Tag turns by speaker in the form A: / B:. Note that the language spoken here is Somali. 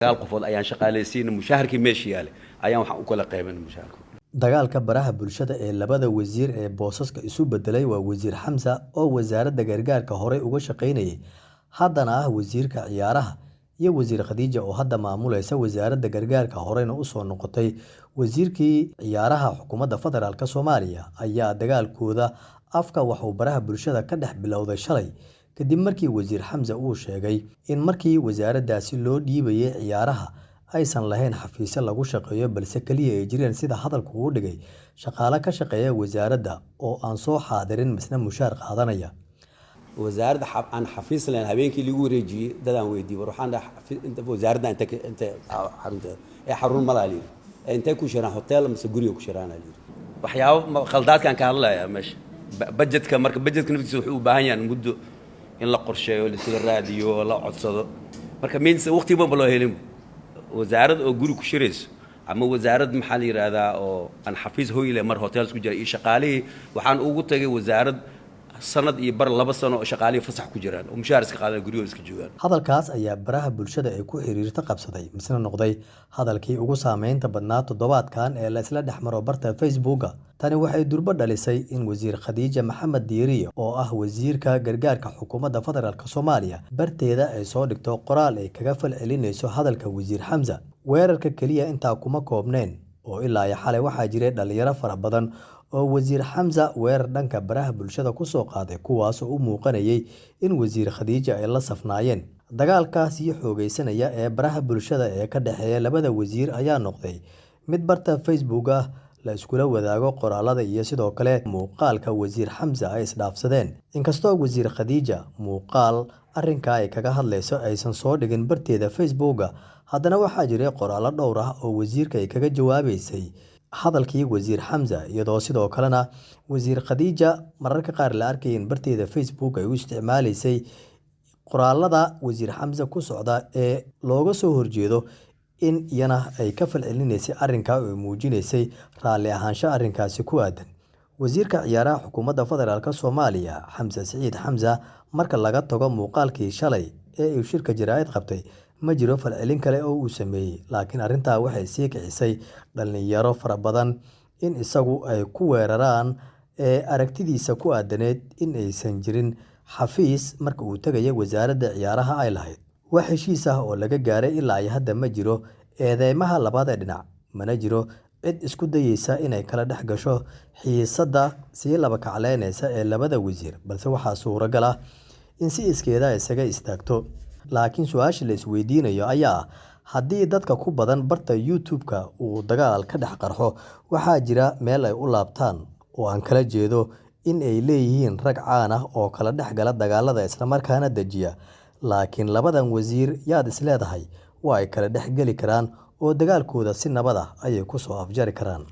A: 9 qofood ayaan shaqaalaysiinay. Mushaharkii meesha yaalay ayaan waxaan u kala qaybinay mushaharka.
B: Dagaalka baraha bulshada ee labada wasiir ee boosaska isu beddelay waa Wasiir Xamsa oo Wasaaradda Gargaarka horey uga shaqaynayay, haddana ah Wasiirka Ciyaaraha, iyo Wasiir Khadiija oo hadda maamuleysa Wasaaradda Gargaarka horeyna u soo noqotay Wasiirkii Ciyaaraha Xukuumadda Federaalk Soomaaliya ayaa dagaalkooda afka waxuu baraha bulshada ka dhex bilowday shalay kadib markii Wasiir Xamsa uu sheegay in markii wasaaraddaasi loo dhiibayay ciyaaraha aysan lahayn xafiisyo lagu shaqeeyo, balse kaliya ay jireen, sida hadalku uu dhigay, shaqaale ka shaqeeya wasaaradda oo aan soo xaadirin misna mushaar qaadanaya.
A: Wasaaradda aan xafiis lahayn habeenkii lagu wareejiyey dadaan weydiiyey, war waxaan dhahay, wasaaradda inta xarunteeda ee xarun malaa layidhi, ee intay ku shiraan, hotel mise guriga ku shiraan layidhi. Waxyaabo khaldaadkaan ka hadlayaa meesha budgetka. Marka budgetka naftiisa wuxuu u baahan yahay muddo in la qorsheeyo, laisla raadiyo, la codsado. Marka means waqti ba loo helin. Wasaarad oo guri ku shirayso ama wasaarad, maxaa la yidhaahdaa, oo aan xafiis hoyle mar hotels ku jira iyo shaqaalihii, waxaan ugu tagay wasaarad sanad iyo bar, 2 sano oo shaqaalihii fasax ku jiraan oo mushaar iska qaadan, guryahooda iska joogaan.
B: Hadalkaas ayaa baraha bulshada ee ku xiriirta qabsaday, misna noqday hadalkii ugu saameynta badnaa toddobaadkan ee la isla dhex maro barta Facebooka. Tani waxay durbo dhalisay in Wasiir Khadiija Maxamed Diiriye oo ah Wasiirka Gargaarka Xukuumadda Federaalk Soomaaliya barteeda ay soo dhigto qoraal ay kaga falcelinayso hadalka Wasiir Xamsa. Weerarka keliya intaa kuma koobneen oo ilaa iyo xalay waxaa jiray dhalinyaro fara badan oo Wasiir Xamsa weerar dhanka baraha bulshada kusoo qaaday, kuwaasoo u muuqanayay in Wasiir Khadiija ay la safnaayeen. Dagaalka sii xoogeysanaya ee baraha bulshada ee ka dhexeeya labada wasiir ayaa noqday mid barta Facebook ah la iskula wadaago qoraalada iyo sidoo kale muuqaalka Wasiir Xamsa ay isdhaafsadeen. Inkastoo Wasiir Khadiija muuqaal arrinkaa ay kaga hadlayso aysan soo dhigin barteeda Facebooka, haddana waxaa jiray qoraallo dhowr ah oo wasiirka ay kaga jawaabeysay hadalkii Wasiir Xamsa, iyadoo sidoo kalena Wasiir Khadiija mararka qaar la arkayay in barteeda Facebook ay u isticmaaleysay qoraalada Wasiir Xamse ku socda ee looga soo horjeedo in iyana ay ka falcelinaysay arrinkaa oo ay muujinaysay raalli ahaansho arrinkaasi ku aadan. Wasiirka Ciyaaraha Xukuumadda Federaalk Soomaaliya Xamse Siciid Xamsa, marka laga tago muuqaalkii shalay ee uu shirka jaraa'id qabtay, ma jiro falcelin kale oo uu sameeyey, laakiin arrintaa waxay sii kicisay dhalinyaro fara badan in isagu ay ku weeraraan ee aragtidiisa ku aadaneed in aysan jirin xafiis marka uu tegaya wasaaradda ciyaaraha ay lahayd. Wax heshiis ah oo laga gaaray ilaa iyo hadda ma jiro eedeymaha labada dhinac, mana jiro cid isku dayeysa inay kala dhex gasho xiisadda sii laba kacleyneysa ee labada wasiir, balse waxaa suuragal ah in si iskeeda isaga istaagto. Laakiin su-aasha la isweydiinayo ayaa ah, haddii dadka ku badan barta YouTube-ka uu dagaal ka dhex qarxo, waxaa jira meel ay u laabtaan oo aan kala jeedo in ay leeyihiin rag caan ah oo kala dhex gala dagaalada islamarkaana dejiya. Laakiin labadan wasiir yaad is leedahay waa ay kala dhex geli karaan oo dagaalkooda si nabad ah ayay ku soo afjari karaan?